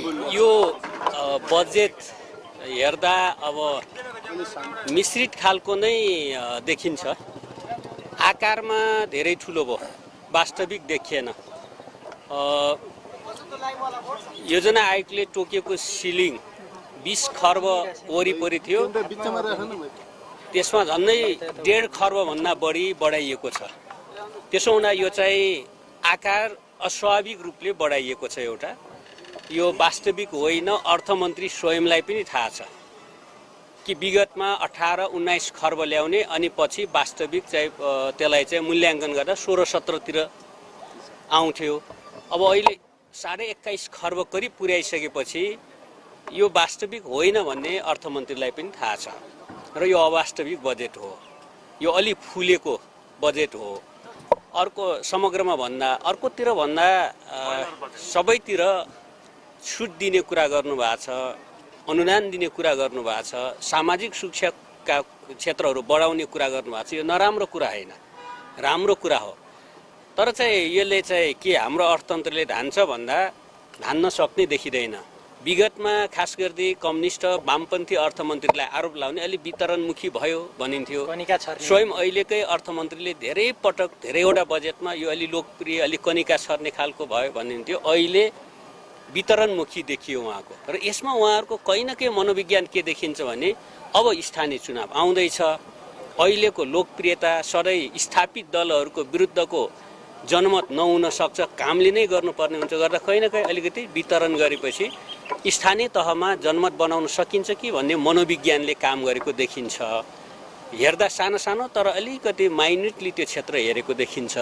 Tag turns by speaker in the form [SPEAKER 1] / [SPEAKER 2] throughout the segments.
[SPEAKER 1] यो बजेट हेर्दा अब मिश्रित खालको नै देखिन्छ। आकारमा धेरै ठुलो भयो, वास्तविक देखिएन। योजना आयोगले तोकेको सिलिङ 20 खर्ब वरिपरि थियो, त्यसमा झन्डै 1.5 खर्बभन्दा बढी बढाइएको छ। त्यसो हुँदा यो चाहिँ आकार अस्वाभाविक रूपले बढाइएको छ। एउटा यो वास्तविक होइन। अर्थमन्त्री स्वयंलाई पनि थाहा छ कि विगतमा 18-19 खर्ब ल्याउने अनि पछि वास्तविक चाहिँ त्यसलाई चाहिँ मूल्याङ्कन गर्दा 16-17 तिर आउँथ्यो। अब अहिले 21.5 खर्ब करिब पुर्याइसकेपछि यो वास्तविक होइन भन्ने अर्थमन्त्रीलाई पनि थाहा छ र यो अवास्तविक बजेट हो, यो अलि फुलेको बजेट हो। अर्को समग्रमा भन्दा अर्कोतिर भन्दा सबैतिर छुट दिने कुरा गर्नुभएको छ, अनुदान दिने कुरा गर्नुभएको छ, सामाजिक सुरक्षाका क्षेत्रहरू बढाउने कुरा गर्नुभएको छ। यो नराम्रो कुरा होइन, राम्रो कुरा हो। तर चाहिँ यसले चाहिँ के हाम्रो अर्थतन्त्रले धान्छ भन्दा धान्न सक्ने देखिँदैन। विगतमा खास गरी कम्युनिस्ट वामपन्थी अर्थमन्त्रीलाई आरोप लाउने अलि वितरणमुखी भयो भनिन्थ्यो। स्वयं अहिलेकै अर्थमन्त्रीले धेरै पटक धेरैवटा बजेटमा यो अलि लोकप्रिय अलि कनिका छर्ने खालको भयो भनिन्थ्यो। अहिले वितरणमुखी देखियो उहाँको। र यसमा उहाँहरूको कहीँ न कहीँ मनोविज्ञान के देखिन्छ भने अब स्थानीय चुनाव आउँदैछ, अहिलेको लोकप्रियता सधैँ स्थापित दलहरूको विरुद्धको जनमत नहुन सक्छ, कामले नै गर्नुपर्ने हुन्छ। गर्दा कहीँ न कहीँ अलिकति वितरण गरेपछि स्थानीय तहमा जनमत बनाउन सकिन्छ कि भन्ने मनोविज्ञानले काम गरेको देखिन्छ। हेर्दा सानो सानो तर अलिकति माइन्युटली त्यो क्षेत्र हेरेको देखिन्छ।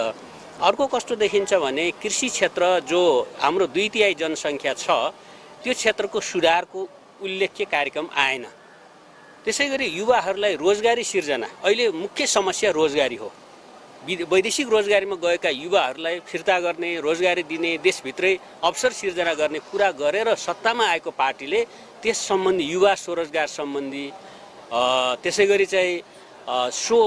[SPEAKER 1] अर्को कस्तो देखिन्छ भने कृषि क्षेत्र जो हाम्रो 2/3 जनसङ्ख्या छ त्यो क्षेत्रको सुधारको उल्लेख्य कार्यक्रम आएन। त्यसै गरी युवाहरूलाई रोजगारी सिर्जना, अहिले मुख्य समस्या रोजगारी हो। वैदेशिक रोजगारीमा गएका युवाहरूलाई फिर्ता गर्ने, रोजगारी दिने, देशभित्रै अवसर सिर्जना गर्ने कुरा गरेर सत्तामा आएको पार्टीले त्यस सम्बन्धी युवा स्वरोजगार सम्बन्धी त्यसै गरी चाहिँ सो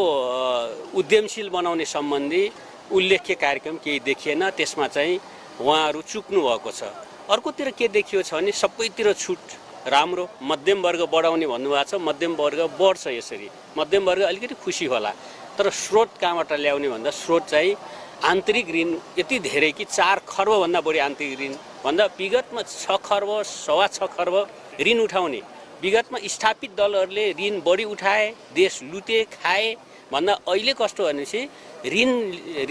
[SPEAKER 1] उद्यमशील बनाउने सम्बन्धी उल्लेख्य कार्यक्रम केही देखिएन। त्यसमा चाहिँ उहाँहरू चुक्नु भएको छ। अर्कोतिर के देखियो छ भने सबैतिर छुट राम्रो, मध्यम वर्ग बढाउने भन्नुभएको छ। मध्यम वर्ग बढ्छ, यसरी मध्यम वर्ग अलिकति खुसी होला। तर स्रोत कहाँबाट ल्याउने भन्दा स्रोत चाहिँ आन्तरिक ऋण यति धेरै कि 4 खर्बभन्दा बढी आन्तरिक ऋण भन्दा विगतमा 6 खर्ब 6.25 खर्ब ऋण उठाउने। विगतमा स्थापित दलहरूले ऋण बढी उठाए, देश लुटे खाए भन्दा अहिले कस्तो भनेपछि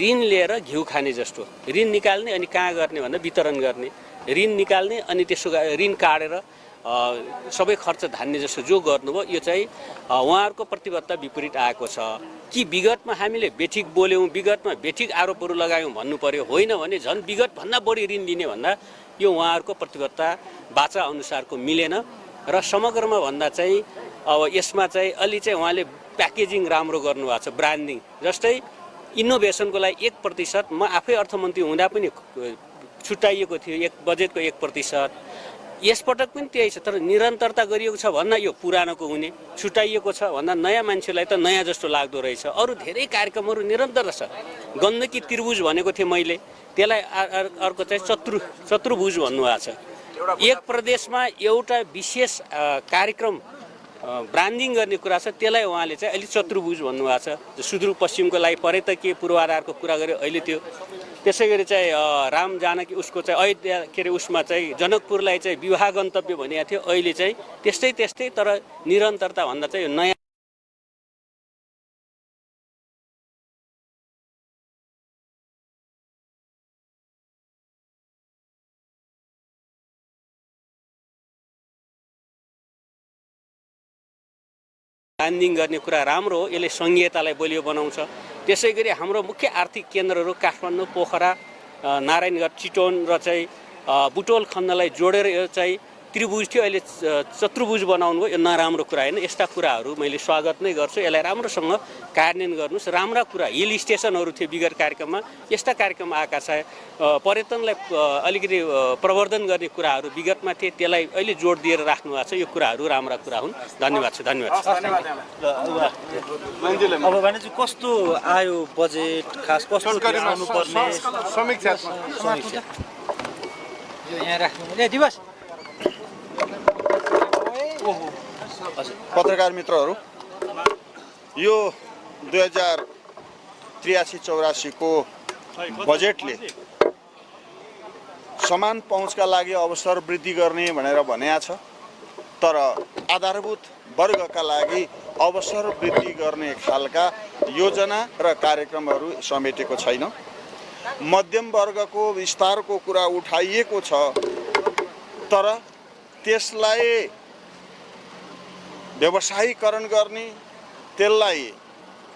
[SPEAKER 1] ऋण लिएर घिउ खाने जस्तो। ऋण निकाल्ने अनि कहाँ गर्ने भन्दा वितरण गर्ने, ऋण निकाल्ने अनि त्यसो ऋण काटेर सबै खर्च धान्ने जस्तो जो गर्नुभयो यो चाहिँ उहाँहरूको प्रतिबद्धता विपरीत आएको छ। कि विगतमा हामीले बेठिक बोल्यौँ, विगतमा बेठिक आरोपहरू लगायौँ भन्नु पर्यो? होइन भने झन् विगतभन्दा बढी ऋण लिने भन्दा यो उहाँहरूको प्रतिबद्धता वाचा अनुसारको मिलेन। र समग्रमा भन्दा चाहिँ अब यसमा चाहिँ अलि चाहिँ उहाँले प्याकेजिङ राम्रो गर्नुभएको छ, ब्रान्डिङ। जस्तै इनोभेसनको लागि 1%, म आफै अर्थमन्त्री हुँदा पनि छुट्याइएको थियो बजेटको 1%। यसपटक पनि त्यही छ। तर निरन्तरता गरिएको छ भन्दा यो पुरानोको हुने, छुट्याइएको छ भन्दा नयाँ मान्छेलाई त नयाँ जस्तो लाग्दो रहेछ। अरू धेरै कार्यक्रमहरू निरन्तर छ। गण्डकी त्रिभुज भनेको थिएँ मैले, त्यसलाई अर्को चाहिँ चतुर्भुज भन्नुभएको छ। एक प्रदेशमा एउटा विशेष कार्यक्रम ब्रान्डिङ गर्ने कुरा छ, त्यसलाई उहाँले चाहिँ अहिले चतुर्भुज भन्नुभएको छ। सुदूरपश्चिमको लागि पर्यटकीय पूर्वाधारको कुरा गऱ्यो अहिले त्यो। त्यसै गरी चाहिँ राम जानकी उसको चाहिँ अयोध्या के अरे उसमा चाहिँ जनकपुरलाई चाहिँ विवाह गन्तव्य भनिएको थियो। अहिले चाहिँ त्यस्तै तर निरन्तरता भन्दा चाहिँ नयाँ ब्रान्डिङ गर्ने कुरा राम्रो हो। यसले सङ्घीयतालाई बलियो बनाउँछ। त्यसै गरी हाम्रो मुख्य आर्थिक केन्द्रहरू काठमाडौँ, पोखरा, नारायणगढ, चितवन र चाहिँ बुटोल खण्डलाई जोडेर यो चाहिँ त्रिभुज थियो, अहिले चतुर्भुज बनाउनु भयो। यो नराम्रो कुरा होइन। यस्ता कुराहरू मैले स्वागत नै गर्छु। यसलाई राम्रोसँग कार्यान्वयन गर्नुहोस्। राम्रा कुरा हिल स्टेसनहरू थियो विगत कार्यक्रममा, यस्ता कार्यक्रम आएका छ। पर्यटनलाई अलिकति प्रवर्धन गर्ने कुराहरू विगतमा थिए, त्यसलाई अहिले जोड दिएर राख्नु भएको छ। यो कुराहरू राम्रा कुरा हुन्। धन्यवाद छ।
[SPEAKER 2] अब भने चाहिँ कस्तो आयो बजेट, खास कस्तो आउनुपर्ने
[SPEAKER 3] समीक्षा
[SPEAKER 4] यो यहाँ राख्नु दिवस
[SPEAKER 3] पत्रकार मित्रहरू, यो 2083-84 को बजेटले समान पहुँचका लागि अवसर वृद्धि गर्ने भनेर भनेको छ, तर आधारभूत वर्गका लागि अवसर वृद्धि गर्ने खालका योजना र कार्यक्रमहरू समेटेको छैन। मध्यम वर्गको विस्तारको कुरा उठाइएको छ, तर त्यसलाई व्यवसायीकरण गर्ने, त्यसलाई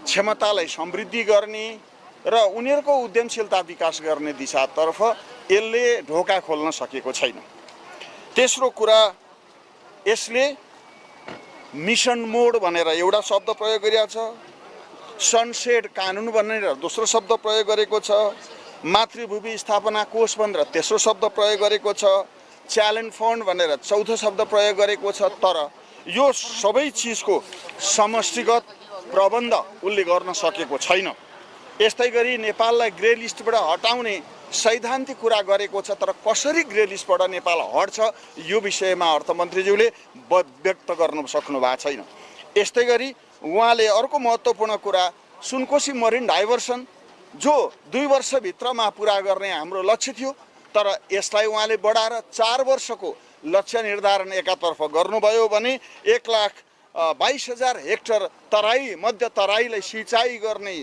[SPEAKER 3] क्षमतालाई समृद्धि गर्ने र उनीहरूको उद्यमशीलता विकास गर्ने दिशातर्फ यसले ढोका खोल्न सकेको छैन। तेस्रो कुरा, यसले मिसन मोड भनेर एउटा शब्द प्रयोग गरिएको छ, सनसेट कानुन भनेर दोस्रो शब्द प्रयोग गरेको छ, मातृभूमि स्थापना कोष भनेर तेस्रो शब्द प्रयोग गरेको छ, च्यालेन्ज फन्ड भनेर चौथो शब्द प्रयोग गरेको छ, तर यो सबै चिजको समष्टिगत प्रबन्ध उसले गर्न सकेको छैन। यस्तै गरी नेपाललाई ग्रे लिस्टबाट हटाउने सैद्धान्तिक कुरा गरेको छ, तर कसरी ग्रे लिस्टबाट नेपाल हट्छ यो विषयमा अर्थमन्त्रीज्यूले व्यक्त गर्न सक्नु भएको छैन। यस्तै गरी उहाँले अर्को महत्त्वपूर्ण कुरा, सुनकोशी मरिन डाइभर्सन जो 2 वर्षभित्रमा पुरा गर्ने हाम्रो लक्ष्य थियो, तर यसलाई उहाँले बढाएर 4 वर्षको लक्ष्य निर्धारण एकातर्फ गर्नुभयो भने 1,22,000 हेक्टर तराई, मध्य तराईलाई सिँचाइ गर्ने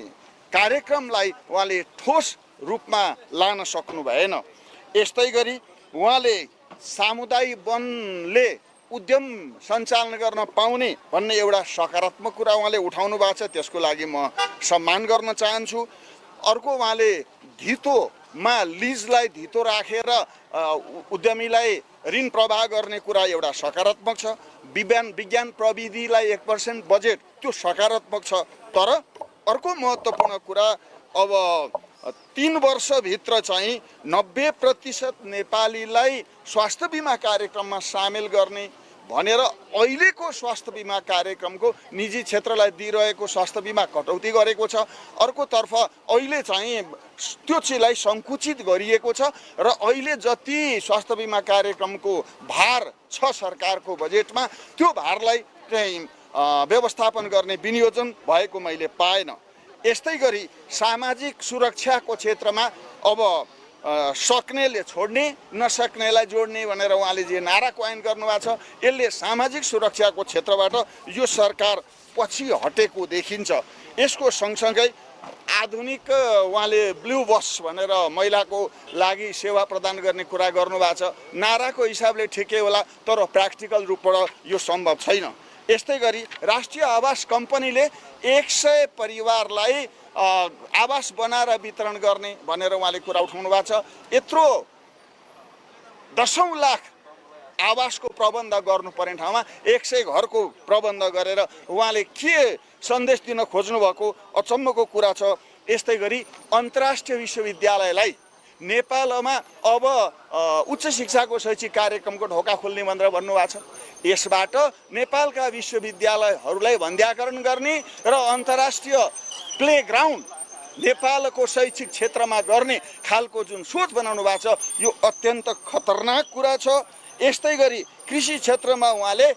[SPEAKER 3] कार्यक्रमलाई उहाँले ठोस रूपमा लान सक्नु भएन। यस्तै गरी उहाँले सामुदायिक वनले उद्यम सञ्चालन गर्न पाउने भन्ने एउटा सकारात्मक कुरा उहाँले उठाउनु भएको छ, त्यसको लागि म सम्मान गर्न चाहन्छु। अर्को, उहाँले धितोमा लिजलाई धितो राखेर उद्यमीलाई ऋण प्रवाह गर्ने कुरा एउटा सकारात्मक छ। विज्ञान प्रविधिलाई 1% बजेट, त्यो सकारात्मक छ। तर अर्को महत्त्वपूर्ण कुरा, अब 3 वर्षभित्र चाहिँ 90% नेपालीलाई स्वास्थ्य बिमा कार्यक्रममा सामेल गर्ने भनेर अहिलेको स्वास्थ्य बिमा कार्यक्रमको निजी क्षेत्रलाई दिइरहेको स्वास्थ्य बिमा कटौती गरेको छ। अर्कोतर्फ अहिले चाहिँ त्यो चिजलाई सङ्कुचित गरिएको छ र अहिले जति स्वास्थ्य बिमा कार्यक्रमको भार छ सरकारको बजेटमा, त्यो भारलाई चाहिँ व्यवस्थापन गर्ने विनियोजन भएको मैले पाएन। यस्तै गरी सामाजिक सुरक्षाको क्षेत्रमा अब सक्नेले छोड्ने, नसक्नेलाई जोड्ने भनेर उहाँले जे नारा कायम गर्नुभएको छ, यसले सामाजिक सुरक्षाको क्षेत्रबाट यो सरकार पछि हटेको देखिन्छ। यसको सँगसँगै आधुनिक उहाँले ब्लू बस भनेर महिलाको लागि सेवा प्रदान गर्ने कुरा गर्नुभएको छ। नाराको हिसाबले ठिकै होला, तर प्र्याक्टिकल रूपबाट यो सम्भव छैन। यस्तै गरी राष्ट्रिय आवास कम्पनीले 100 परिवारलाई आवास बनाएर वितरण गर्ने भनेर उहाँले कुरा उठाउनु भएको छ। यत्रो 10 लाख आवासको प्रबन्ध गर्नुपर्ने ठाउँमा 100 घरको प्रबन्ध गरेर उहाँले के सन्देश दिन खोज्नु भएको अचम्मको कुरा छ। यस्तै गरी अन्तर्राष्ट्रिय विश्वविद्यालयलाई नेपालमा अब उच्च शिक्षाको शैक्षिक कार्यक्रमको ढोका खोल्ने भनेर भन्नुभएको छ। यसबाट नेपालका विश्वविद्यालयहरूलाई वन्द्याकरण गर्ने र अन्तर्राष्ट्रिय प्लेग्राउन्ड नेपालको शैक्षिक क्षेत्रमा गर्ने खालको जुन सोच बनाउनु भएको छ, यो अत्यन्त खतरनाक कुरा छ। यस्तै गरी कृषि क्षेत्रमा उहाँले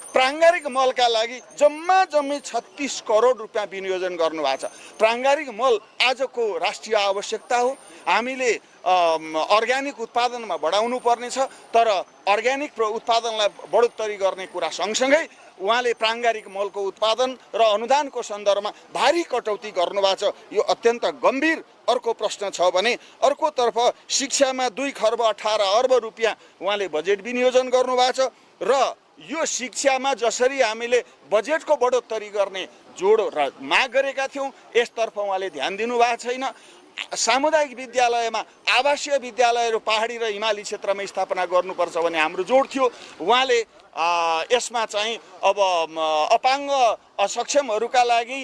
[SPEAKER 3] प्राङ्गारिक मलका लागि जम्मी 36 करोड रुपियाँ विनियोजन गर्नुभएको छ। प्राङ्गारिक मल आजको राष्ट्रिय आवश्यकता हो। हामीले अर्ग्यानिक उत्पादनमा बढाउनु पर्नेछ, तर अर्ग्यानिक उत्पादनलाई बढोत्तरी गर्ने कुरा सँगसँगै उहाँले प्राङ्गारिक मलको उत्पादन र अनुदानको सन्दर्भमा भारी कटौती गर्नुभएको छ। यो अत्यन्त गम्भीर अर्को प्रश्न छ भने अर्कोतर्फ शिक्षामा 2 खर्ब 18 अर्ब रुपियाँ उहाँले बजेट विनियोजन गर्नुभएको छ र यो शिक्षामा जसरी हामीले बजेटको बढोत्तरी गर्ने जोड र माग गरेका थियौँ, यसतर्फ उहाँले ध्यान दिनुभएको छैन। सामुदायिक विद्यालयमा आवासीय विद्यालयहरू पहाडी र हिमाली क्षेत्रमा स्थापना गर्नुपर्छ भन्ने हाम्रो जोड थियो। उहाँले यसमा चाहिँ अब अपाङ्ग असक्षमहरूका लागि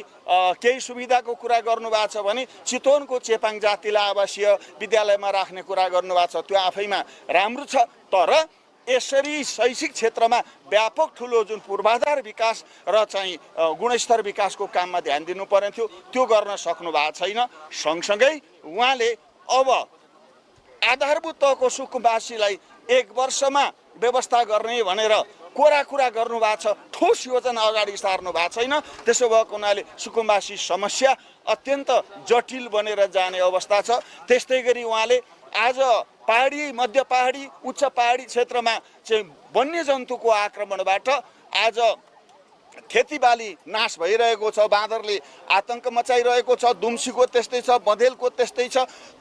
[SPEAKER 3] केही सुविधाको कुरा गर्नुभएको छ भने चितवनको चेपाङ जातिलाई आवासीय विद्यालयमा राख्ने कुरा गर्नुभएको छ। त्यो आफैमा राम्रो छ, तर यसरी शैक्षिक क्षेत्रमा व्यापक ठुलो जुन पूर्वाधार विकास र चाहिँ गुणस्तर विकासको काममा ध्यान दिनुपर्ने थियो, त्यो गर्न सक्नु भएको छैन। सँगसँगै उहाँले अब आधारभूत तहको सुकुम्बासीलाई 1 वर्षमा व्यवस्था गर्ने भनेर कोरा कुरा गर्नुभएको छ, ठोस योजना अगाडि सार्नु भएको छैन। त्यसो भएको हुनाले सुकुम्बासी समस्या अत्यन्त जटिल बनेर जाने अवस्था छ। त्यस्तै गरी उहाँले आज पहाडी, मध्य पहाडी, उच्च पहाडी क्षेत्रमा चाहिँ वन्यजन्तुको आक्रमणबाट आज खेतीबाली नाश भइरहेको छ, बाँदरले आतंक मचाइरहेको छ, दुम्सीको त्यस्तै छ, बँदेलको त्यस्तै छ।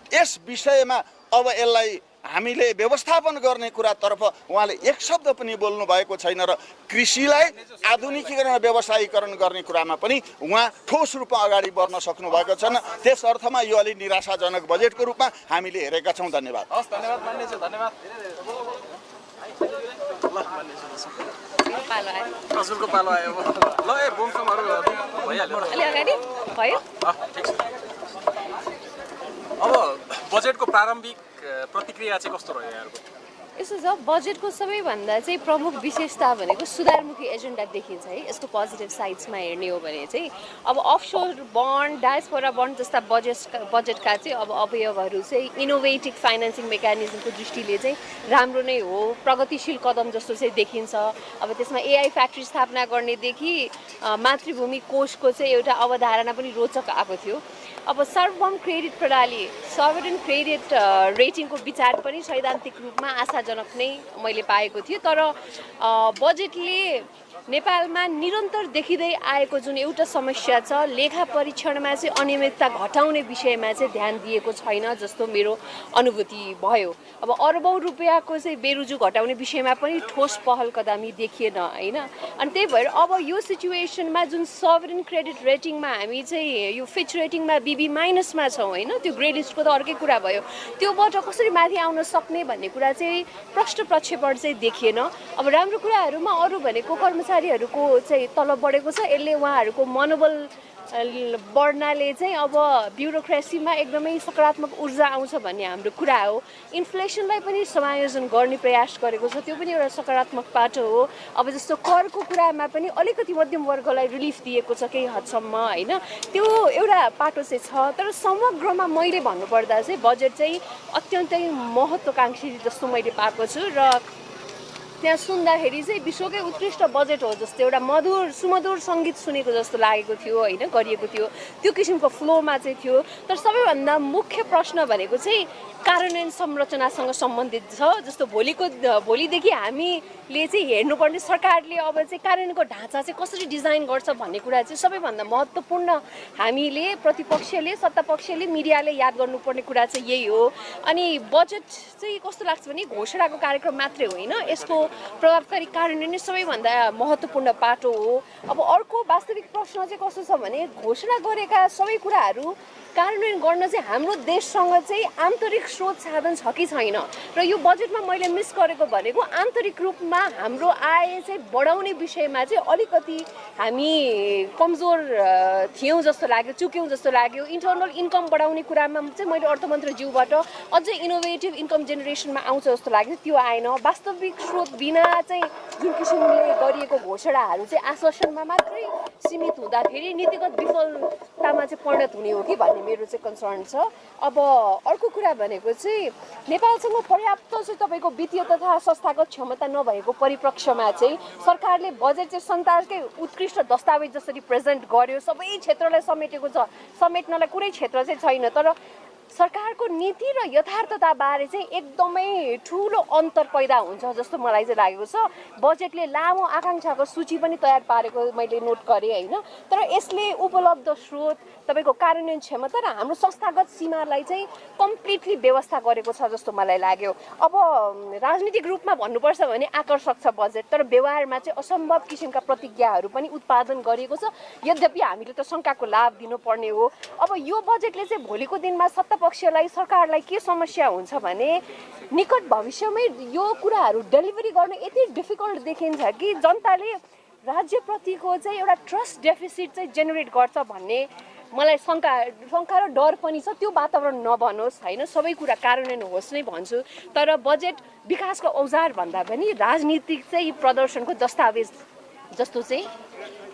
[SPEAKER 3] यस विषयमा अब यसलाई हामीले व्यवस्थापन गर्ने कुरातर्फ उहाँले एक शब्द पनि बोल्नु भएको छैन र कृषिलाई आधुनिकीकरण व्यवसायीकरण गर्ने कुरामा पनि उहाँ ठोस रूपमा अगाडि बढ्न सक्नु भएको छैन। त्यस अर्थमा यो अलि निराशाजनक बजेटको रूपमा हामीले हेरेका छौँ। धन्यवाद।
[SPEAKER 2] हस्, धन्यवाद मान्यज्यू, धन्यवाद। हजुरको पालो आयो। ल ए बोमसमहरू भइहाल्यो।
[SPEAKER 4] अलि अगाडि भयो।
[SPEAKER 2] ठिक छ। अब बजेटको प्रारम्भिक प्रतिक्रिया चाहिँ कस्तो रह्यो यहाँहरुको?
[SPEAKER 4] यसो छ, बजेटको सबैभन्दा चाहिँ प्रमुख विशेषता भनेको सुधारमुखी एजेन्डा देखिन्छ है। यसको पोजिटिभ साइड्समा हेर्ने हो भने चाहिँ अब अफसोर बन्ड, डायस्पोरा बन्ड जस्ता बजेटका चाहिँ अब अवयवहरू चाहिँ इनोभेटिभ फाइनेन्सिङ मेकानिजमको दृष्टिले चाहिँ राम्रो नै हो, प्रगतिशील कदम जस्तो चाहिँ देखिन्छ। अब त्यसमा एआई फ्याक्ट्री स्थापना गर्नेदेखि मातृभूमि कोषको चाहिँ एउटा अवधारणा पनि रोचक आएको थियो। अब सार्वभौम क्रेडिट प्रणाली, सभरेन क्रेडिट रेटिङको विचार पनि सैद्धान्तिक रूपमा आशाजनक नै मैले पाएको थिएँ। तर बजेटले नेपालमा निरन्तर देखिँदै आएको जुन एउटा समस्या छ, लेखा परीक्षणमा चाहिँ अनियमितता घटाउने विषयमा चाहिँ ध्यान दिएको छैन जस्तो मेरो अनुभूति भयो। अब अरबौँ रुपियाँको चाहिँ बेरुजु घटाउने विषयमा पनि ठोस पहल कदमी देखिएन होइन। अनि त्यही भएर अब यो सिचुएसनमा जुन सभरेन क्रेडिट रेटिङमा हामी चाहिँ यो फिच रेटिङमा BB- मा छौँ होइन, त्यो ग्रेड लिस्टको त अर्कै कुरा भयो। त्योबाट कसरी माथि आउन सक्ने भन्ने कुरा चाहिँ प्रश्न प्रक्षेपण चाहिँ देखिएन। अब राम्रो कुराहरूमा अरू भनेको कर्मचारीहरूको चाहिँ तलब बढेको छ, यसले उहाँहरूको मनोबल बढ्नाले चाहिँ अब ब्युरोक्रेसीमा एकदमै सकारात्मक ऊर्जा आउँछ भन्ने हाम्रो कुरा हो। इन्फ्लेसनलाई पनि समायोजन गर्ने प्रयास गरेको छ, त्यो पनि एउटा सकारात्मक पाटो हो। अब जस्तो करको कुरामा पनि अलिकति मध्यम वर्गलाई रिलिफ दिएको छ केही हदसम्म होइन, त्यो एउटा पाटो चाहिँ छ। तर समग्रमा मैले भन्नुपर्दा चाहिँ बजेट चाहिँ अत्यन्तै महत्त्वकाङ्क्षी जस्तो मैले पाएको छु र त्यहाँ सुन्दाखेरि चाहिँ विश्वकै उत्कृष्ट बजेट हो जस्तो एउटा सुमधुर सङ्गीत सुनेको जस्तो लागेको थियो होइन, गरिएको थियो, त्यो किसिमको फ्लोमा चाहिँ थियो। तर सबैभन्दा मुख्य प्रश्न भनेको चाहिँ कार्यान्वयन संरचनासँग सम्बन्धित छ। जस्तो भोलिदेखि हामीले चाहिँ हेर्नुपर्ने सरकारले अब चाहिँ कार्यान्वयनको ढाँचा चाहिँ कसरी डिजाइन गर्छ भन्ने कुरा चाहिँ सबैभन्दा महत्त्वपूर्ण हामीले प्रतिपक्षले, सत्तापक्षले, मिडियाले याद गर्नुपर्ने कुरा चाहिँ यही हो। अनि बजेट चाहिँ कस्तो लाग्छ भने घोषणाको कार्यक्रम मात्रै होइन, यसको प्रभावकारी कार्यान्वयन नै सबैभन्दा महत्त्वपूर्ण पाटो हो। अब अर्को वास्तविक प्रश्न चाहिँ कस्तो छ भने घोषणा गरेका सबै कुराहरू कार्यान्वयन गर्न चाहिँ हाम्रो देशसँग चाहिँ आन्तरिक स्रोत साधन छ कि छैन। र यो बजेटमा मैले मिस गरेको भनेको आन्तरिक रूपमा हाम्रो आय चाहिँ बढाउने विषयमा चाहिँ अलिकति हामी कमजोर थियौँ जस्तो लाग्यो, चुक्यौँ जस्तो लाग्यो। इन्टरनल इन्कम बढाउने कुरामा चाहिँ मैले अर्थमन्त्रीज्यूबाट अझै इनोभेटिभ इन्कम जेनेरेसनमा आउँछ जस्तो लाग्यो, त्यो आएन। वास्तविक स्रोत बिना चाहिँ जुन किसिमले गरिएको घोषणाहरू चाहिँ आश्वासनमा मात्रै सीमित हुँदाखेरि नीतिगत विफलतामा चाहिँ परिणत हुने हो कि भन्ने मेरो चाहिँ कन्सर्न छ। अब अर्को कुरा भनेको चाहिँ नेपालसँग पर्याप्त चाहिँ तपाईँको वित्तीय तथा संस्थागत क्षमता नभएको परिप्रेक्ष्यमा चाहिँ सरकारले बजेट चाहिँ संसारकै उत्कृष्ट दस्तावेज जसरी प्रेजेन्ट गर्यो, सबै क्षेत्रलाई समेटेको छ, समेट्नलाई कुनै क्षेत्र चाहिँ छैन। तर सरकारको नीति र यथार्थताबारे चाहिँ एकदमै ठुलो अन्तर पैदा हुन्छ जस्तो मलाई चाहिँ लागेको छ। बजेटले लामो आकाङ्क्षाको सूची पनि तयार पारेको मैले नोट गरेँ होइन, तर यसले उपलब्ध स्रोत, तपाईँको कार्यान्वयन क्षमता र हाम्रो संस्थागत सीमालाई चाहिँ कम्प्लिटली व्यवस्था गरेको छ जस्तो मलाई लाग्यो। अब राजनीतिक रूपमा भन्नुपर्छ भने आकर्षक छ बजेट, तर व्यवहारमा चाहिँ असम्भव किसिमका प्रतिज्ञाहरू पनि उत्पादन गरिएको छ। यद्यपि हामीले त शङ्काको लाभ दिनुपर्ने हो। अब यो बजेटले चाहिँ भोलिको दिनमा सत्तापक्षलाई, सरकारलाई के समस्या हुन्छ भने निकट भविष्यमै यो कुराहरू डेलिभरी गर्न यति डिफिकल्ट देखिन्छ कि जनताले राज्यप्रतिको चाहिँ एउटा ट्रस्ट डेफिसिट चाहिँ जेनेरेट गर्छ भन्ने मलाई शङ्का र डर पनि छ। त्यो वातावरण नबनोस् होइन, सबै कुरा कार्यान्वयन होस् नै भन्छु। तर बजेट विकासको औजार भन्दा पनि राजनीतिक चाहिँ प्रदर्शनको दस्तावेज जस्तो चाहिँ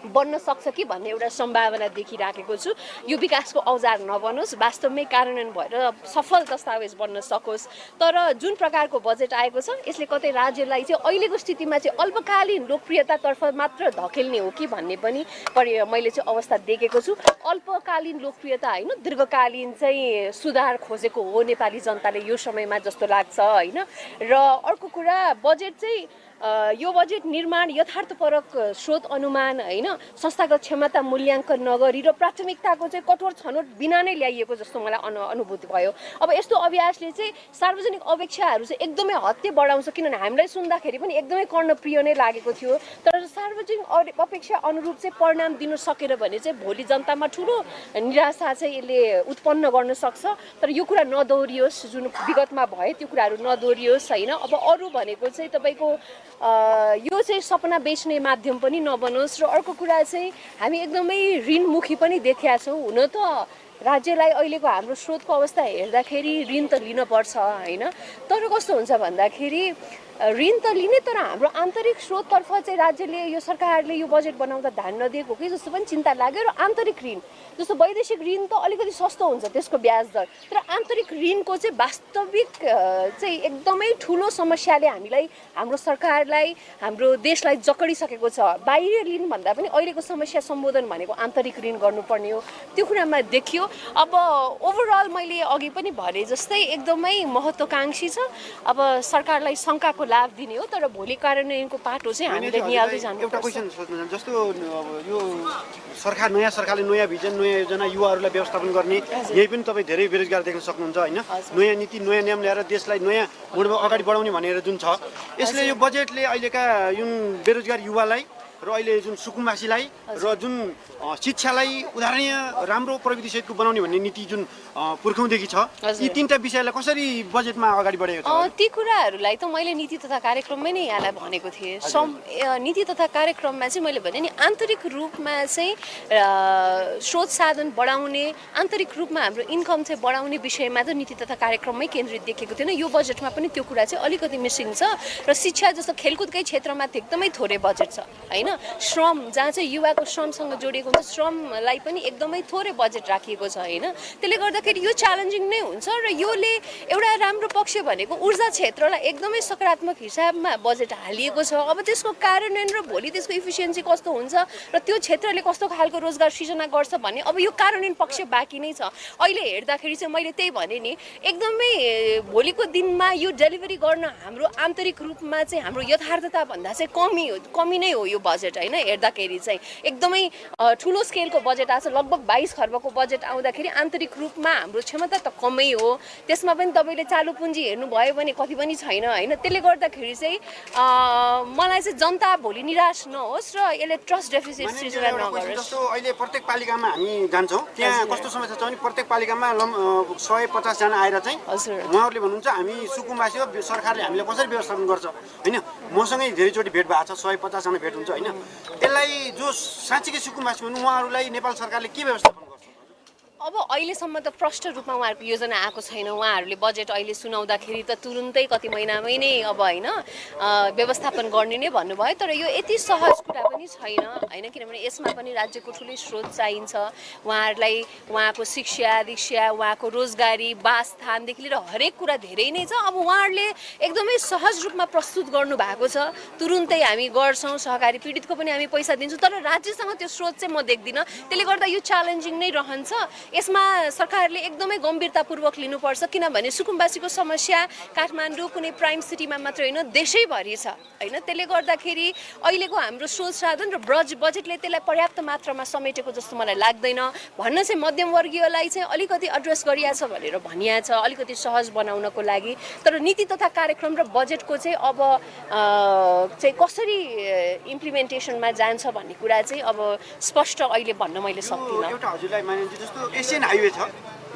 [SPEAKER 4] बन्न सक्छ कि भन्ने एउटा सम्भावना देखिराखेको छु। यो विकासको औजार नबनोस्, वास्तवमै कार्यान्वयन भएर सफल दस्तावेज बन्न सकोस्। तर जुन प्रकारको बजेट आएको छ यसले कतै राज्यलाई चाहिँ अहिलेको स्थितिमा चाहिँ अल्पकालीन लोकप्रियतातर्फ मात्र धकेल्ने हो कि भन्ने पनि मैले चाहिँ अवस्था देखेको छु। अल्पकालीन लोकप्रियता होइन, दीर्घकालीन चाहिँ सुधार खोजेको हो नेपाली जनताले यो समयमा जस्तो लाग्छ होइन। र अर्को कुरा बजेट चाहिँ यो बजेट निर्माण यथार्थपरक स्रोत अनुमान होइन, संस्थागत क्षमता मूल्याङ्कन नगरी र प्राथमिकताको चाहिँ कठोर छनौट बिना नै ल्याइएको जस्तो मलाई अनुभूति भयो। अब यस्तो अभ्यासले चाहिँ सार्वजनिक अपेक्षाहरू चाहिँ एकदमै हत्ते बढाउँछ, किनभने हामीलाई सुन्दाखेरि पनि एकदमै कर्णप्रिय नै लागेको थियो। तर सार्वजनिक अपेक्षा अनुरूप चाहिँ परिणाम दिन सकेर भने चाहिँ भोलि जनतामा ठुलो निराशा चाहिँ यसले उत्पन्न गर्न सक्छ। तर यो कुरा नदोहोरियोस्, जुन विगतमा भयो त्यो कुराहरू नदोहोरियोस् होइन। अब अरू भनेको चाहिँ तपाईँको यो चाहिँ सपना बेच्ने माध्यम पनि नबनोस्। र अर्को कुरा चाहिँ हामी एकदमै ऋणमुखी पनि देखिया छौँ। हुन त राज्यलाई अहिलेको हाम्रो स्रोतको अवस्था हेर्दाखेरि ऋण त लिनुपर्छ होइन। तर कस्तो हुन्छ भन्दाखेरि ऋण त लिने, तर हाम्रो आन्तरिक स्रोततर्फ चाहिँ राज्यले यो सरकारले यो बजेट बनाउँदा ध्यान नदिएको कि जस्तो पनि चिन्ता लाग्यो। र आन्तरिक ऋण जस्तो वैदेशिक ऋण त अलिकति सस्तो हुन्छ त्यसको ब्याज दर, तर आन्तरिक ऋणको चाहिँ वास्तविक चाहिँ एकदमै ठुलो समस्याले हामीलाई, हाम्रो सरकारलाई, हाम्रो देशलाई जकडिसकेको छ। बाहिर ऋण भन्दा पनि अहिलेको समस्या सम्बोधन भनेको आन्तरिक ऋण गर्नुपर्ने हो, त्यो कुरामा देखियो। अब ओभरअल मैले अघि पनि भने जस्तै एकदमै महत्त्वकाङ्क्षी छ। अब सरकारलाई शङ्काको लाभ दिने हो, तर भोलि कार्यान्वयनको पाटो चाहिँ हामीले निहाल्दै जानुपर्छ।
[SPEAKER 5] एउटा क्वेसन सोध्नु, जस्तो यो सरकार, नयाँ सरकारले नयाँ भिजन, नयाँ योजना युवाहरूलाई व्यवस्थापन गर्ने, यही पनि तपाईँ धेरै बेरोजगार देख्न सक्नुहुन्छ होइन। नयाँ नीति, नयाँ नियम ल्याएर देशलाई नयाँ मोडमा अगाडि बढाउने भनेर जुन छ, यसले यो बजेटले अहिलेका जुन बेरोजगार युवालाई र अहिले जुन सुकुम्बासीलाई र जुन शिक्षालाई उदाहरणीय राम्रो प्रविधिसहितको बनाउने भन्ने नीति जुन पुर्खौँदेखि छ, यी तीनटा विषयलाई कसरी बजेटमा अगाडि बढेको छ?
[SPEAKER 4] ती कुराहरूलाई त मैले नीति तथा कार्यक्रममै नै यहाँलाई भनेको थिएँ। नीति तथा कार्यक्रममा चाहिँ मैले भने नि आन्तरिक रूपमा चाहिँ स्रोत साधन बढाउने, आन्तरिक रूपमा हाम्रो इन्कम चाहिँ बढाउने विषयमा त नीति तथा कार्यक्रममै केन्द्रित देखेको थिएन। यो बजेटमा पनि त्यो कुरा चाहिँ अलिकति मिसिङ छ। र शिक्षा जस्तो खेलकुदकै क्षेत्रमा एकदमै थोरै बजेट छ होइन। श्रम, जहाँ चाहिँ युवाको श्रमसँग जोडिएको हुन्छ, श्रमलाई पनि एकदमै थोरै बजेट राखिएको छ होइन। त्यसले गर्दाखेरि यो च्यालेन्जिङ नै हुन्छ। र योले एउटा राम्रो पक्ष भनेको ऊर्जा क्षेत्रलाई एकदमै सकारात्मक हिसाबमा बजेट हालिएको छ। अब त्यसको कार्यान्वयन र भोलि त्यसको इफिसियन्सी कस्तो हुन्छ र त्यो क्षेत्रले कस्तो खालको रोजगार सृजना गर्छ भन्ने अब यो कार्यान्वयन पक्ष बाँकी नै छ। अहिले हेर्दाखेरि चाहिँ मैले त्यही भने नि, एकदमै भोलिको दिनमा यो डेलिभरी गर्न हाम्रो आन्तरिक रूपमा चाहिँ हाम्रो यथार्थता भन्दा चाहिँ कमी नै हो यो बजेट होइन। हेर्दाखेरि चाहिँ एकदमै ठुलो स्केलको बजेट आएको छ, लगभग 22 खर्बको बजेट आउँदाखेरि आन्तरिक रूपमा हाम्रो क्षमता त कमै हो। त्यसमा पनि तपाईँले चालु पुँजी हेर्नुभयो भने कति पनि छैन होइन। त्यसले गर्दाखेरि चाहिँ मलाई चाहिँ जनता भोलि निराश नहोस् र यसले ट्रस्ट डेफिसिट सृजना नगरोस्।
[SPEAKER 5] जस्तो अहिले प्रत्येक पालिकामा हामी जान्छौँ, त्यहाँ कस्तो समस्या छ भने प्रत्येक पालिकामा 150 जना आएर चाहिँ उहाँहरूले भन्नुहुन्छ हामी सुकुम्बासी हो, सरकारले हामीलाई कसरी व्यवस्थापन गर्छ होइन। मसँगै धेरैचोटि भेट भएको छ, 150 जना भेट हुन्छ होइन। यसलाई जो साँच्चीकै सुकुम्बासी हुनु, उहाँहरूलाई नेपाल सरकारले के व्यवस्थापन गर्छ?
[SPEAKER 4] अब अहिलेसम्म त प्रष्ट रूपमा उहाँहरूको योजना आएको छैन। उहाँहरूले बजेट अहिले सुनाउँदाखेरि त तुरुन्तै कति महिनामै नै अब होइन व्यवस्थापन गर्ने नै भन्नुभयो। तर यो यति सहज कुरा पनि छैन होइन, किनभने यसमा पनि राज्यको ठुलै स्रोत चाहिन्छ। उहाँहरूलाई उहाँको शिक्षा दीक्षा, उहाँको रोजगारी, वासस्थानदेखि लिएर हरेक कुरा धेरै नै छ। अब उहाँहरूले एकदमै सहज रूपमा प्रस्तुत गर्नुभएको छ, तुरुन्तै हामी गर्छौँ, सहकारी पीडितको पनि हामी पैसा दिन्छौँ, तर राज्यसँग त्यो स्रोत चाहिँ म देख्दिनँ। त्यसले गर्दा यो च्यालेन्जिङ नै रहन्छ। यसमा सरकारले एकदमै गम्भीरतापूर्वक लिनुपर्छ, किनभने सुकुम्बासीको समस्या काठमाडौँ कुनै प्राइम सिटीमा मात्र होइन, देशैभरि छ होइन। त्यसले गर्दाखेरि अहिलेको हाम्रो स्रोत साधन र बजेटले त्यसलाई पर्याप्त मात्रामा समेटेको जस्तो मलाई लाग्दैन। भन्न चाहिँ मध्यमवर्गीयलाई चाहिँ अलिकति एड्रेस गरिएको छ भनेर भनिएको छ, अलिकति सहज बनाउनको लागि। तर नीति तथा कार्यक्रम र बजेटको चाहिँ अब चाहिँ कसरी इम्प्लिमेन्टेसनमा जान्छ भन्ने कुरा चाहिँ अब स्पष्ट अहिले भन्न मैले सक्दिनँ।
[SPEAKER 5] एउटा हजुरलाई मानिन्छ जस्तो एसियन हाइवे छ,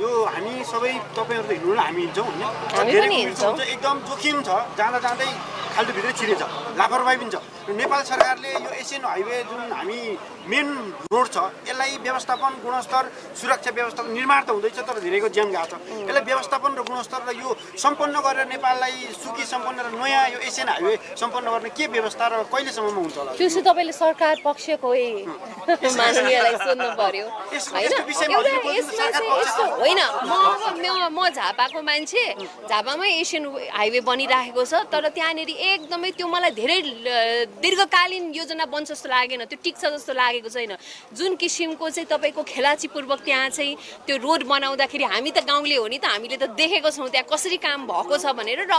[SPEAKER 5] यो हामी सबै तपाईँहरू हिँड्नु र हामी हिँड्छौँ होइन,
[SPEAKER 4] हामी पनि हिँड्छौँ।
[SPEAKER 5] एकदम जोखिम छ, जाँदा जाँदै खाल्टोभित्रै छिरेछ, लापरवाही पनि छ। नेपाल सरकारले यो एसियन हाइवे जुन हामी मेन रोड छ यसलाई व्यवस्थापन, गुणस्तर, सुरक्षा व्यवस्थापन निर्माण त हुँदैछ तर धेरैको ज्यान गएको छ। यसलाई व्यवस्थापन र गुणस्तर र यो सम्पन्न गरेर नेपाललाई सुखी सम्पन्न र नयाँ यो एसियन हाइवे सम्पन्न गर्ने के व्यवस्था र कहिलेसम्ममा हुन्छ होला?
[SPEAKER 4] त्यो चाहिँ तपाईँले सरकार पक्षकै माननीयलाई सोध्नु पर्यो होइन। यसमा चाहिँ यस्तो होइन, म झापाको मान्छे, झापामै एसियन हाइवे बनिराखेको छ तर त्यहाँनिर एकदमै त्यो मलाई धेरै दीर्घकालीन योजना बन्छ जस्तो लागेन, त्यो टिक्छ जस्तो लागेको छैन। जुन किसिमको चाहिँ तपाईँको खेलाचीपूर्वक त्यहाँ चाहिँ त्यो रोड बनाउँदाखेरि हामी त गाउँले हो नि त, हामीले त देखेको छौँ त्यहाँ कसरी काम भएको छ भनेर। र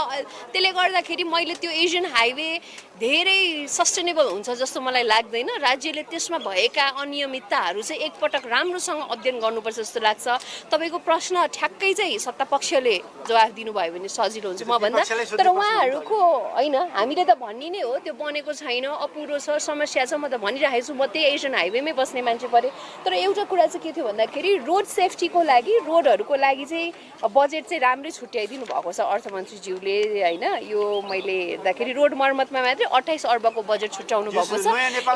[SPEAKER 4] त्यसले गर्दाखेरि मैले त्यो एसियन हाइवे धेरै सस्टेनेबल हुन्छ जस्तो मलाई लाग्दैन। राज्यले त्यसमा भएका अनियमितताहरू चाहिँ एकपटक राम्रोसँग अध्ययन गर्नुपर्छ जस्तो लाग्छ। तपाईँको प्रश्न ठ्याक्कै चाहिँ सत्ता पक्षले जवाफ दिनुभयो भने सजिलो हुन्छ म भन्दा। तर उहाँहरूको होइन, हामीले त भन्ने नै हो त्यो बनेको छैन, अपुरो छ, समस्या छ। म त भनिरहेको छु, म त्यही एसियन हाइवेमै बस्ने मान्छे परेँ। तर एउटा कुरा चाहिँ के थियो भन्दाखेरि रोड सेफ्टीको लागि, रोडहरूको लागि चाहिँ बजेट चाहिँ राम्रै छुट्याइदिनु भएको छ अर्थमन्त्रीज्यूले होइन। यो मैले हेर्दाखेरि रोड मर्मतमा मात्रै 28 अर्बको बजेट छुट्याउनु भएको छ।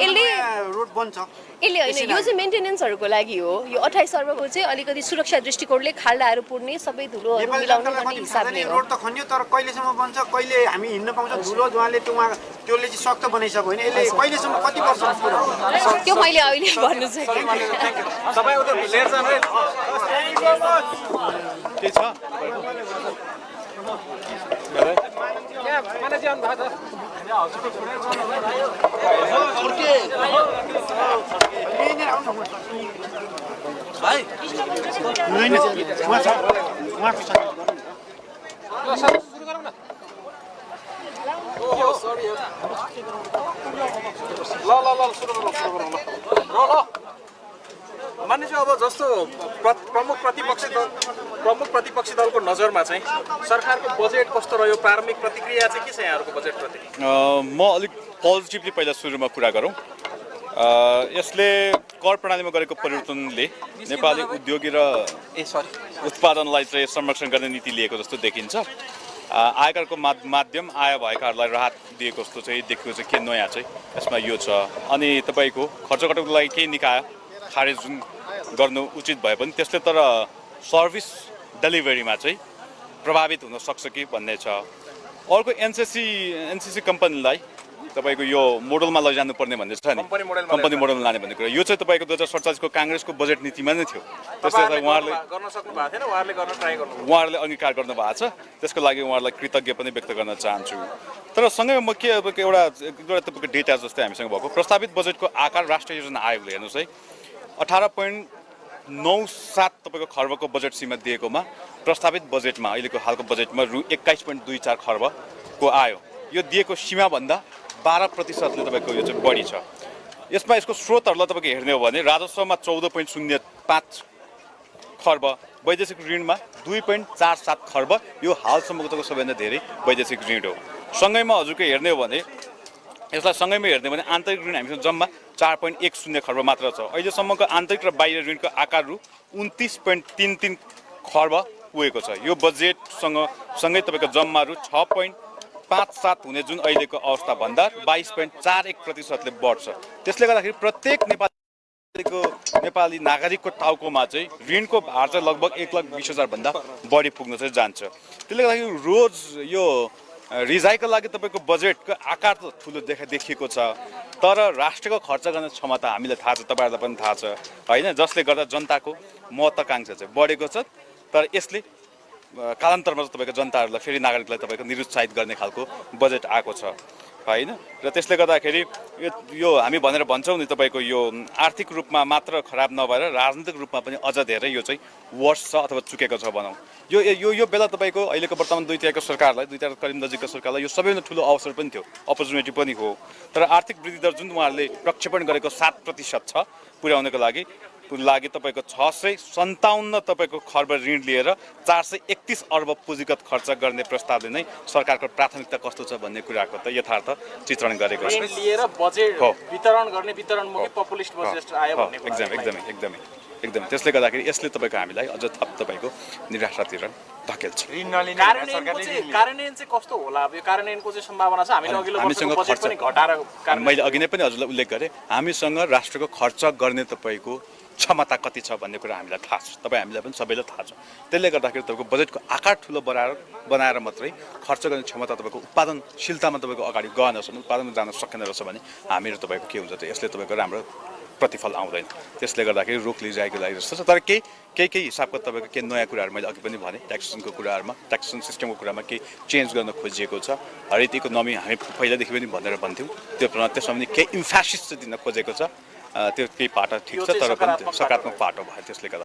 [SPEAKER 4] यसले
[SPEAKER 5] रोड बन्छ,
[SPEAKER 4] यसले होइन, यो चाहिँ मेन्टेनेन्सहरूको लागि हो। यो 28 अर्बको चाहिँ अलिकति सुरक्षा दृष्टिकोणले खाल्डाहरू पुर्ने सबै धुलोहरू मिलाउने भन्ने हिसाबले हो।
[SPEAKER 5] रोड त खन्यो तर कहिलेसम्म बन्छ, कहिले हामी हिँड्न पाउँछ धुलो धुवाले त्यसले चाहिँ सख्त बनाइसक्यो होइन। यसले कहिलेसम्म कति वर्ष पुरो
[SPEAKER 4] त्यो मैले अहिले भन्नु सकेँ।
[SPEAKER 6] के छ
[SPEAKER 2] मानिस अब जस्तो प्रमुख प्रतिपक्षी दलको नजरमा चाहिँ सरकारको बजेट कस्तो रह्यो, प्रारम्भिक प्रतिक्रिया चाहिँ के छ यहाँहरूको बजेटप्रति?
[SPEAKER 6] म अलिक पोजिटिभली पहिला सुरुमा कुरा गरौँ। यसले कर प्रणालीमा गरेको परिवर्तनले नेपाली उद्योगी र उत्पादनलाई चाहिँ संरक्षण गर्ने नीति लिएको जस्तो देखिन्छ। आयकरको माध्यम आय भएकाहरूलाई राहत दिएको जस्तो चाहिँ देखिएको चाहिँ के नयाँ चाहिँ यसमा यो छ। अनि तपाईँको खर्च घटाउनको लागि केही निकाय खारेज जुन गर्नु उचित भए पनि त्यसले तर सर्भिस डेलिभरीमा चाहिँ प्रभावित हुन सक्छ कि भन्ने छ। अर्को एनसीसी कम्पनीलाई तपाईँको यो मोडलमा लैजानुपर्ने भन्ने छ नि, कम्पनी मोडलमा लाने भन्ने कुरा, यो चाहिँ तपाईँको 2047को काङ्ग्रेसको बजेट नीतिमा नै थियो। त्यसले उहाँहरूले अङ्गीकार गर्नुभएको छ। त्यसको लागि उहाँहरूलाई कृतज्ञ पनि व्यक्त गर्न चाहन्छु। तर सँगै म के एउटा तपाईँको डेटा जस्तै हामीसँग भएको प्रस्तावित बजेटको आकार राष्ट्रिय योजना आयोगले हेर्नुहोस् है 18.97 तपाईँको खर्बको बजेट सीमा दिएकोमा प्रस्तावित बजेटमा अहिलेको हालको बजेटमा रु 21.24 खर्बको आयो। यो दिएको सीमाभन्दा 12% तपाईँको यो चाहिँ बढी छ। यसमा यसको स्रोतहरूलाई तपाईँको हेर्ने हो भने राजस्वमा 14.05 खर्ब, वैदेशिक ऋणमा 2.47 खर्ब, यो हालसम्मको सबैभन्दा धेरै वैदेशिक ऋण हो। सँगैमा हजुरको हेर्ने हो भने यसलाई सँगैमा हेर्ने भने आन्तरिक ऋण हामीसँग जम्मा 4.10 खर्ब मात्र छ। अहिलेसम्मको आन्तरिक र बाहिर ऋणको आकार रु 29.33 खर्ब पुगेको छ। यो बजेटसँगै तपाईँको जम्मा रु 6.57 हुने जुन अहिलेको अवस्था भन्दा 22.41%ले बढ्छ। त्यसले गर्दाखेरि प्रत्येक नेपाली नागरिकको टाउकोमा चाहिँ ऋणको भार चाहिँ लगभग 1,20,000 भन्दा बढी पुग्न चाहिँ जान्छ। त्यसले गर्दाखेरि रोज यो रिजाइको लागि तपाईँको बजेटको आकार त ठुलो देखिएको छ, तर राष्ट्रको खर्च गर्ने क्षमता हामीलाई थाहा छ, तपाईँहरूलाई पनि थाहा छ होइन, जसले गर्दा जनताको महत्त्वाकांक्षा चाहिँ बढेको छ। तर यसले कालान्तरमा चाहिँ तपाईँको जनताहरूलाई फेरि नागरिकलाई तपाईँको निरुत्साहित गर्ने खालको बजेट आएको छ होइन। र त्यसले गर्दाखेरि यो हामी भनेर भन्छौँ नि तपाईँको यो आर्थिक रूपमा मात्र खराब नभएर राजनीतिक रूपमा पनि अझ धेरै यो चाहिँ वर्ष छ अथवा चुकेको छ भनौँ। यो बेला तपाईँको अहिलेको वर्तमान दुई तिहाईको सरकारलाई, दुई तिहाई करिब नजिकको सरकारलाई यो सबैभन्दा ठुलो अवसर पनि थियो, अपर्च्युनिटी पनि हो। तर आर्थिक वृद्धि दर जुन उहाँहरूले प्रक्षेपण गरेको 7% छ पुर्याउनको लागि तपाईँको 657 तपाईँको खर्ब ऋण लिएर 431 अर्ब पुँजीगत खर्च गर्ने प्रस्तावले नै सरकारको प्राथमिकता कस्तो छ भन्ने कुराको त यथार्थ चित्रण गरेको छ।
[SPEAKER 2] लिएर बजेट वितरण गर्ने वितरणमुखी पपुलिस्ट बजेट आयो भन्ने
[SPEAKER 6] एकदमै एकदम त्यसले गर्दाखेरि यसले तपाईँको हामीलाई अझ थप तपाईँको निराशातिर धकेल्छ।
[SPEAKER 2] कार्यान्वयन चाहिँ कस्तो होला? अब यो कार्यान्वयनको चाहिँ सम्भावना छ? हामीले अघिल्लो
[SPEAKER 6] हामीसँग
[SPEAKER 2] वर्षको बजेट पनि घटाएर
[SPEAKER 6] मैले अघि नै पनि हजुरलाई उल्लेख गरेँ, हामीसँग राष्ट्रको खर्च गर्ने तपाईँको क्षमता कति छ भन्ने कुरा हामीलाई थाहा छ, तपाईँ हामीलाई पनि सबैलाई थाहा छ। त्यसले गर्दाखेरि तपाईँको बजेटको आकार ठुलो बनाएर मात्रै खर्च गर्ने क्षमता तपाईँको उत्पादनशीलतामा तपाईँको अगाडि गएन भने, उत्पादनमा जान सकेन रहेछ भने हामीहरू तपाईँको के हुन्छ त यसले तपाईँको राम्रो प्रतिफल आउँदैन। त्यसले गर्दाखेरि रोक लिइरहेको लागि जस्तो छ। तर केही हिसाबको तपाईँको केही नयाँ कुराहरू मैले अघि पनि भने ट्याक्सेसनको कुराहरूमा, ट्याक्सेसन सिस्टमको कुरामा केही चेन्ज गर्न खोजिएको छ। हरेक इकोनोमी हामी पहिलादेखि पनि भनेर भन्थ्यौँ, त्यसमा पनि केही इम्फेसिस चाहिँ दिन खोजेको छ। त्यो केही पाटो ठिक छ, तर पनि सकारात्मक पाटो भयो। त्यसले गर्दा